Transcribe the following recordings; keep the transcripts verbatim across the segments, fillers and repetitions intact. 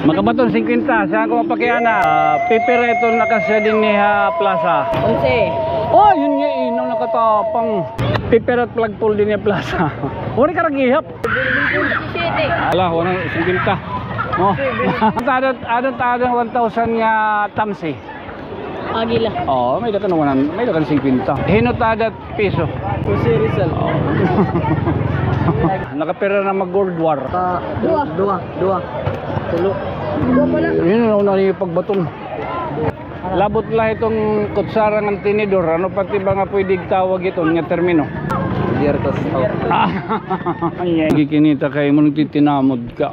Makabaton, singkwenta. Siya ako mapakiana. Ah, pipira iton akasya dinhi ha plaza. Onse. Oh, yun nga, inaw, nakatapang. Pipira it flagpole dinhi ha plaza. Wari ka rag ihap. Ala, wala, singkwenta. Oh. Ada, ada, ada one thousand nga tamsi. Agila. Oh, may-ada ka na one hundred, may-ada ka na singkwenta. Hin-o it ada piso? Jose Rizal. Oh. Nakapira na mag-World War? Ah, duha. Duha, duha. Tulo. Duha pala. Yun, una niyo pagbaton. Labot la iton kutsara ngan tinidor. Ano pa it iba nga pwede tawag iton nga termino? Diyertas. Ah, ay, ay. Gikinita kay mo, nagtitinamod ka.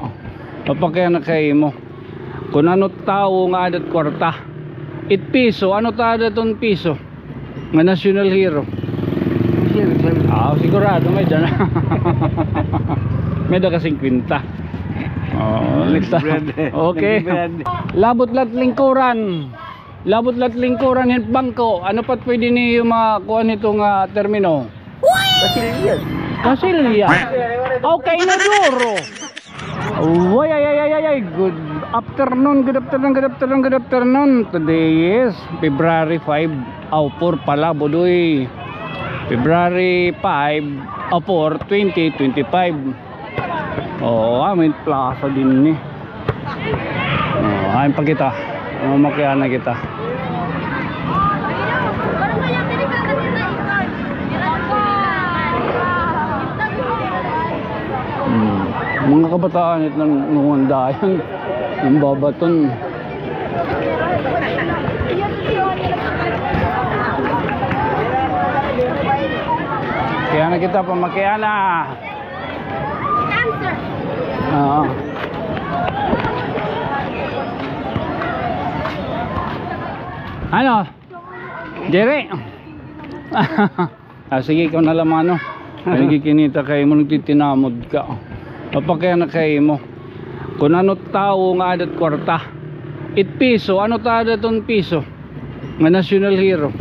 Papakiana kay mo. Kun ano tawo nga ada it kwarta. It piso, ano ta ada iton piso? Nga national hero. Siyempre, siyempre. Ah, sigurado may-ada na. May-ada ka singkwenta. Oh, siyempre. Okay. Siyempre. Labot la it lingkuran. Labot la it lingkuran hin bangko. Ano pa it pwede niyo makuan hito nga termino? Kasilyas. Kasilyas. Okay, inodoro. Way, ay, ay, ay, ay, ay. Good afternoon, good afternoon, good afternoon, good afternoon. Today is February five. Aw, four pala, budoy. February five, aw, four, twenty twenty-five. Oo, ah, may plaza dinhi. Oh, ayon pa kita. Mamakiana kita. Hmm. Mga kabataan, it nang nungundayan. Ang babaton. Kaya na kita, pamakiana. Oo. Ano? Diri. Ah, sige, ikaw na la, mano. Nagikinita kay mo, nagtitinamod ka. Papakiana kay mo. Kun ano tawo nga ada it kwarta. It piso, ano ta ada iton piso? Nga national hero.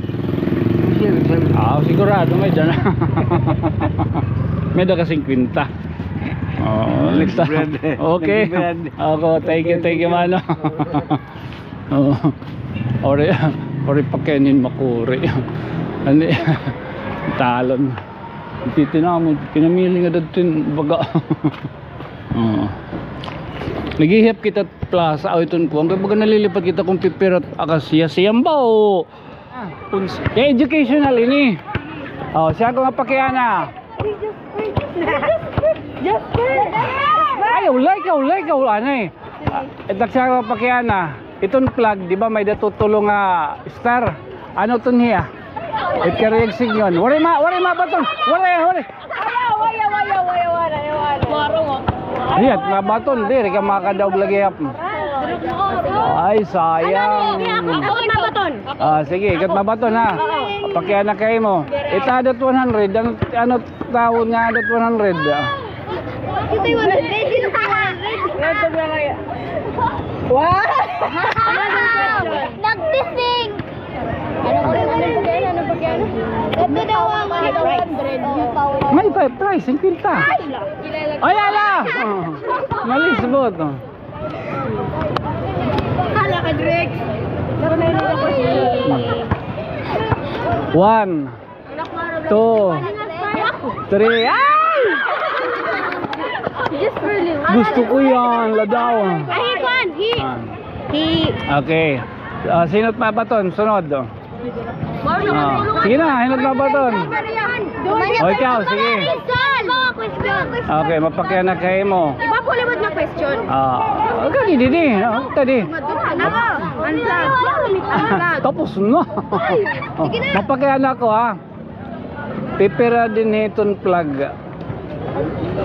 Siyempre, siyempre. Ah, sigurado may-ada na. May-ada ka singkwenta. Oh, next time. Siyempre. Okay. Siyempre. Ako, thank you, thank you, mano. Oo. Ori, ori pa kinin makuri. Ani, talon. Titinamon, kinamiling nga dadton baga. Oo. Naghihiyap kita plaza, aw, iton kuwan. Kay baga nalilipat kita kung pipira it akasya. Siyam ba o Kay educational ini. Oh, siya ko nga pakiana. Ay, ulay ka, ulay ka, ulay, anay. Ah, itak siya ko pakiana. Iton flag, di ba, may-ada tulo nga star? Ano iton hiya? It karuyag signal. Waray ma, waray mabaton. Waray, waray. Ayaw, ayaw, ayaw, ayaw, ayaw, ayaw. Warong, oh. Ay, it mabaton, diri ka makadaog lagi, hap. Ay, sayang. Ako, ako, ako, ako, ako, ako. Ah, sige, ikaw it mabaton, ha. Pakiana kay mo. It ada it one hundred, ano, ano tawo nga ada it one hundred, ah? Ito yung one hundred, ito yung one hundred. Wow! Nagtising! Ano ba yan? Ano ba yan? Ito daw ang ano, one hundred. May pa, price, singkwenta. Ay, ala! Nalisbot, oh. Hala ka, Drex. One, two, three. Ay! Just really. Gusto ko yan, ladaw. Ay, kuan, hi. Ah. Hi. Okay. Ah, sino it mabaton? Sunod, oh. Ah, sige na, hin-o it mabaton? O, ikaw, sige. Okay, mapakiana kay mo. Iba po libot nga question. Ah, kadi didi, no? Kadi. Ako, unplug. Unplug. Tapos na. Oh, mapakiana ko, ha. Pipira dinhi iton flag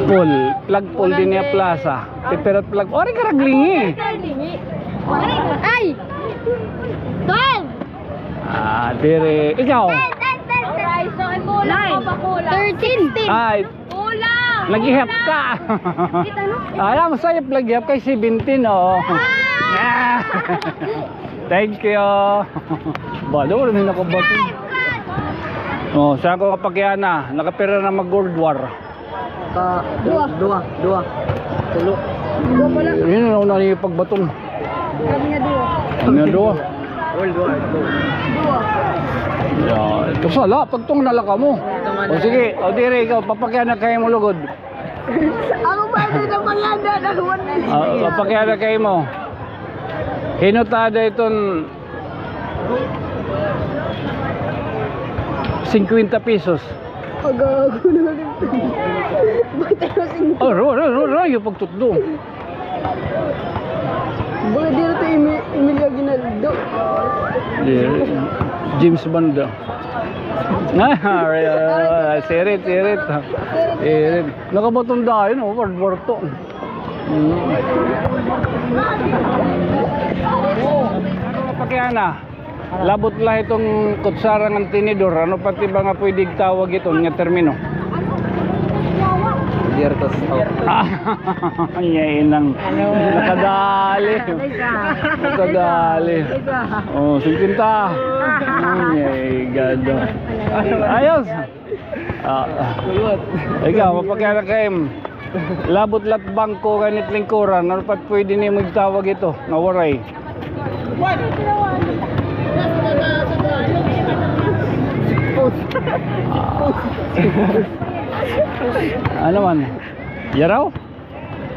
pole. Flag pole dinhi ha plaza. Pipira it flag. Ori ka raglingi. Ay! Twelve! Ah, diri. Ikaw? Ten, ten, ten, ten. Nine. Thirteen. Ay. Kulang. Nag-ihap ka. Kita, no? Alam mo, sayop, nag-ihap kay seventeen, oh. Ah! Thank you. Balo, wala na nakabato. Oh, sa ako kapakiana, nakapira na mag-World War. Ka-, duha. Duha, duha. Tulo. Duha pala. Yun, ano na yung pagbaton? Kami nga duha. Kami nga duha. All duha. Duha. Ya, ito sala, pagtong na la kamo. O sige, o diri, ikaw, papakiana kay mo lugod. Ako ba, di na panganda, nakuha na. Ah, papakiana kay mo. Hino ta da iton singkwenta pesos. Agago na rin. Ba't tayo singkwenta? Oh, ro, ro, ro, ro, yung pagtutdo. Baka dito to Emi-, Emilio Aguinaldo. Yeah. James Bond daw. Ah, sirit, sirit. Sirit. Nakabaton dayon, oh, ward, ward to. Mm. Pakiana. Labot la iton kutsara ngan tinidor. Ano pa it iba nga pwede igtawag iton nga termino? Yertos. Ah, ay, inang. Nakadali. Nakadali. Oh, singkwenta. Ay, gado. Ayos. Ah, ah. Ikaw, mapakiana kay mo. Labot la it bangko ngan it lingkuran. Ano pa it pwede nimo igtawag ito nga waray? Ano man? Yaraw?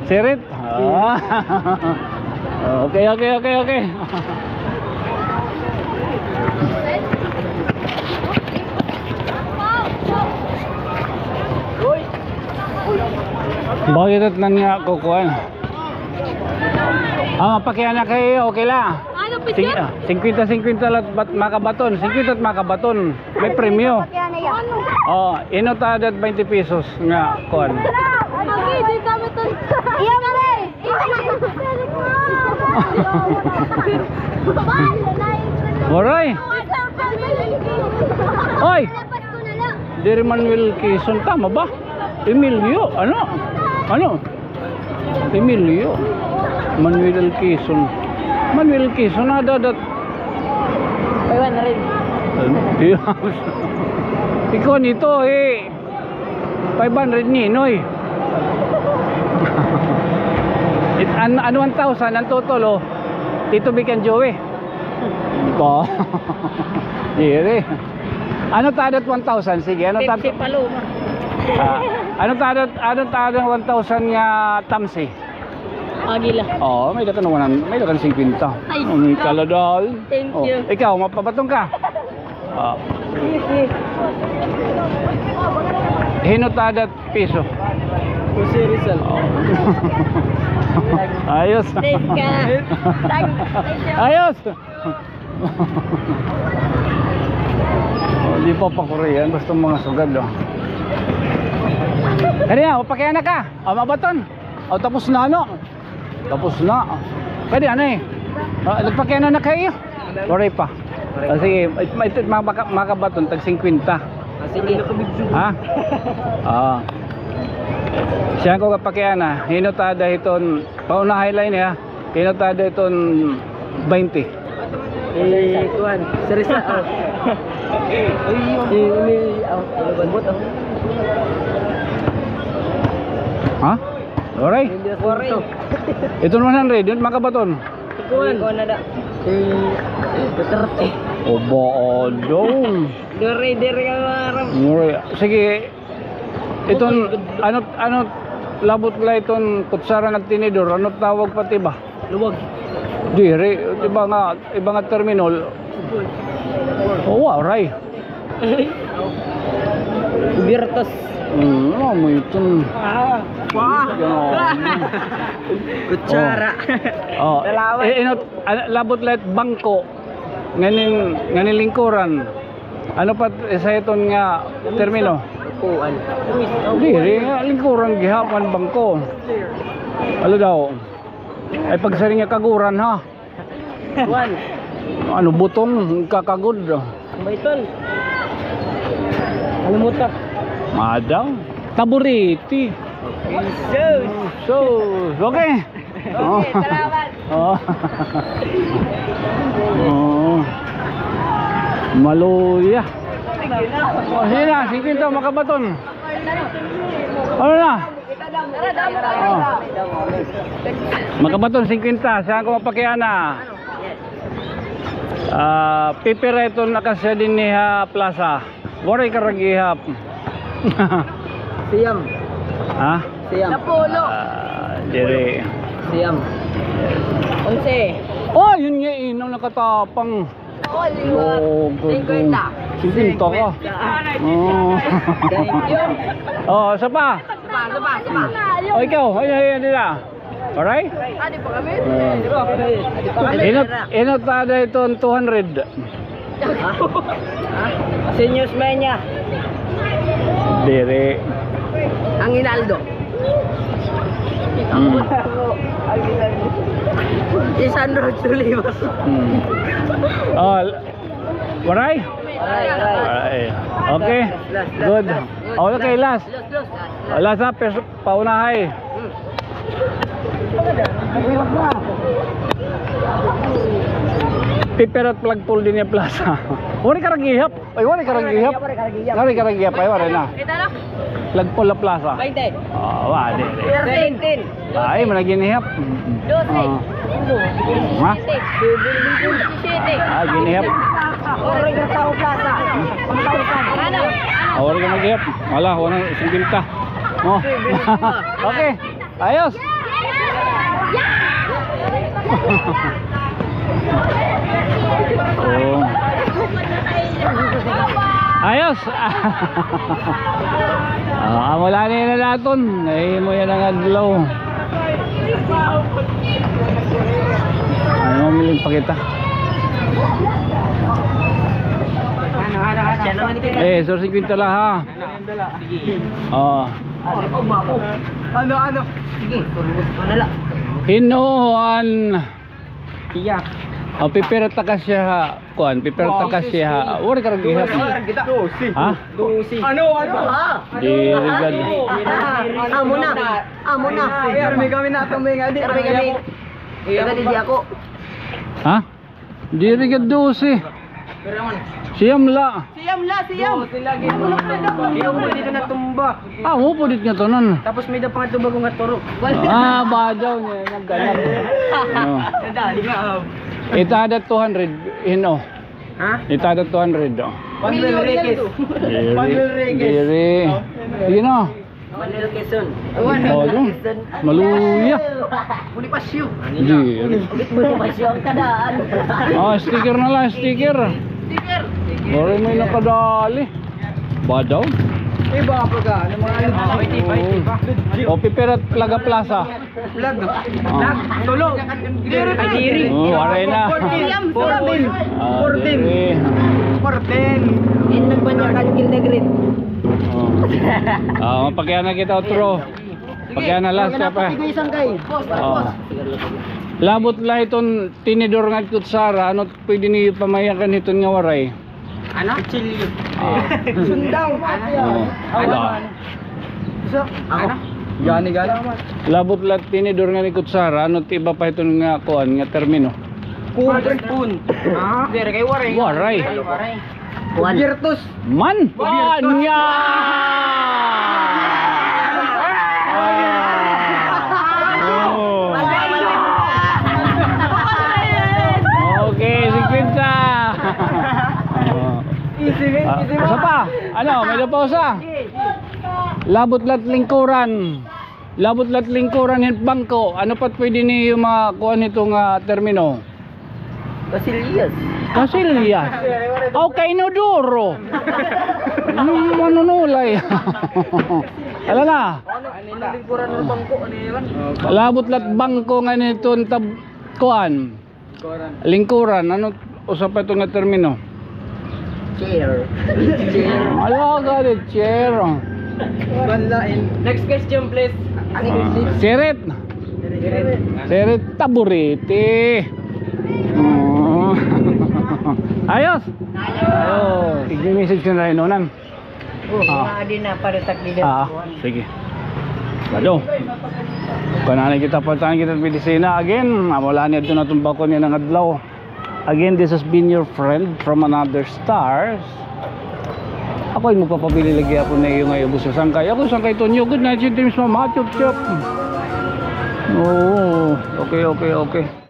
Sirit? Ah. Okay, okay, okay, okay. Bakit it nanya ko kuan? Ah, pakiana kay, okay la. Ano, sing-, picture? Ah, singkwenta, singkwenta la it bat-, makabaton. Singkwenta it makabaton. May premyo. Oh, hino ta da it twenty pesos nga kuan. Lagi, di kami to. Iya, pre. Waray. Oy. Diri Manuel Quezon, tama ba? Emilio, ano? Ano? Emilio. Manuel Quezon. Manuel Quezon, ada dat. Five hundred. Ikaw nito, eh. Five hundred ni Noy. It, an, an one thousand, an total, oh. Tito Vic and Joey. Ito. Diri. Ano ta da it one thousand? Sige, ano ta da it, ah, ano ta da it, ano ta da it one thousand nga tamsi? Agila. Oo, may-ada ka na one hundred, may-ada ka na singkwenta. Ay, oh, may kaladal. Thank you. Ikaw, mapabaton ka? Ah. Hino ta da it piso? Jose Rizal. Oh. Ayos. Thank you. Ayos. Oh, di pa pa Korean, basta mga sugad, oh. Kadi na, pakiana ka. Ah, mabaton. Oh, tapos na, ano? Tapos na. Kadi, ano eh? Ah, nagpakiana na kayo? Waray pa. Ah, sige, it, it, it, maka-, makabaton, tag singkwenta. Ah, sige. Ha? Ah. Siya ko kapakiana, hino ta da hiton, paunahay la ini, ha? Hino ta da iton baynte? Eh, kuan, si Risa, oh. Eh, ini, oh, ano ba? Ha? Waray? Waray. Iton one hundred, yun, makabaton. Kuan. Kuan na da. Eh, Duterte. Oba, adong. Duterte, diri ka marap. Waray. Sige, iton, ano, ano, labot la iton kutsara ngan tinidor, ano tawag pa it iba? Luwag. Diri, iba nga, iba nga termino. O, waray. Birtas. Hmm, ano mo iton? Ah, wah. Ano? Kutsara. Oh. Oh. Dalawa. Eh, inot, ah, labot la it bangko. Nganin, nganin lingkuran. Ano pa isa iton nga termino? Upuan. Diri nga, lingkuran gihapon bangko. Ano daw? Ay, pagsiring nga kaguran, ha? Kuan. Ano, butong, kakagod. Ano ba iton? Ano mo ta? Madam. Taburiti. Jesus. So, okay. Oh. Okay, salamat. Oh. Oh. Maluya. Oh, sige na, singkwenta, makabaton. Ano na? Oh. Makabaton singkwenta, siya ko mapakiana. Ah, pipira iton akasya dinhi ha plaza. Waray karag-ihap. Siyam. Ha? Siyam. Napulo. Ah, diri. Siyam. Onse. Oh, yun nga, inaw nakatapang. Oh, good. Singkwenta. Singkwenta ka. Oh. Thank you. Oh, isa pa. Isa pa, isa pa, isa pa. Oh, ikaw. Ay, ay, ay, nila. Alright? Adi pa kami. Inot, inot ada iton two hundred. Ha? Ha? Seniors Mania. Diri. Ang Inaldo. Hmm. Isandro Tulivas. Hmm. Oh, waray? Waray, waray. Waray. Okay. Last, last, good. Last, last. Oh, okay, last. Last, last, last. Last, ha, pers-, paunahay. Hmm. Pipira it flagpole dinhi ha plaza. Waray karag-ihap. Ay, waray karag-ihap. Waray karag-ihap. Waray karag-ihap. Ay, waray na. Kita na. Flagpole ha plaza. Baynte. Ah, wa, di, di. Thirteen. Ay, man ginihap. Dose. Ah. Ha? Disisyete. Ah, ginihap. Waray karag-ihap. Ano? Ano? Ah, waray karag-ihap. Wala, wala, singkwenta. Oh. Okay. Ayos. Oh. Ayos. Ah, wala na yun na naton. Nahimo yan ang adlaw. Ano, mamili pa kita. Eh, so singkwenta la, ha? Oo. Ano, ano? Sige, turubos ko na la. Hinuan. Iya. O, pipira ta ka siya ha. Kuan, pipira ta ka siya ha. Waray karag-ihap. Dose. Ha? Dose. Ano, ano? Ha? Diri gad. Amo na. Amo na. Pirmi kami na itong mga di. Pirmi kami. Iya, di ako. Ha? Diri gad dose. Siyam la. Siyam la, siyam. Dose lagi. Amo na, amo na. Iyo, pwede ka natumba. Ah, mo pwede nga tunon. Tapos may da pa nga tubago nga turo. Ah, badaw niya, nagganap. Ano? Nadali nga, ah. Itada two hundred, hino? Ha? Itada two hundred, oh. Manuel Reyes. Diri. Manuel Reyes. Diri. Oh. Sige na. Manuel Quezon. Oh, yun. Maluya. Bonifacio. Diri. Bonifacio ang kadaan. Ah, sticker na lang, sticker. Sticker. Waray may nakadali. Badaw. Iba pa ka, ano mga ano? Oo. O, pipira it flag ha plaza. Flag. Ah. Tulo. Diri pa. Diri. Oh, waray na. Fourteen. Fourteen. Ah, fourteen. Diri. Fourteen. Yan nagpanyakan, Gilda Green. Oh. Ah, mapakiana kita otro. Pakiana last ka pa. Isang kay. Oh. Labot la iton tinidor ngan kutsara, ano pwede niyo pamayakan hiton nga waray? Ano? Kutsilyo. Ah. Sundang. Ano? Oh. Ano? Isa. Ako. Gani, gani. Labot la tinidor ngan kutsara, ano it iba pa hiton nga kuan, nga termino? Spoon. Spoon. Ah. Diri kay waray. Waray. Ay, waray. Kuan. Kubiertos. Man. Kubiertos. Anya. Oh. Okay, singkwenta. Easy, man. Ah, easy, man. Isa pa. Ano, may-ada pa usa? Labot la it lingkuran. Labot la it lingkuran hin bangko. Ano pa it pwede niyo makuan hito nga termino? Kasilyas. Kasilyas. Aw, kainodoro. Ano, manunulay. Ala na. Ano, lingkuran hin bangko, ano yun? Labot la it bangko ngan hiton tab-, kuan. Lingkuran. Ano usa pa ito nga termino? Chair. Chair. Ala ka di chair. Next question, please. Ah, sirit. Sirit. Sirit, taburete. Oh. Ayos. Ayos. Igme-message ko na rin, unan. Oh, ah. Adi na, paritak dida. Ah, sige. Bado. Kananay kita, palitan kita medisina again. Amo la ni adto na iton bakon niyan nga adlaw. Again, this has been your friend from another stars. Kuan, magpapabili lagi ako na iyo nga ubos sa sangkay. Ako sangkay Tonyo, good night, sweet dreams, mama, chup, chup. Oo, okay, okay, okay.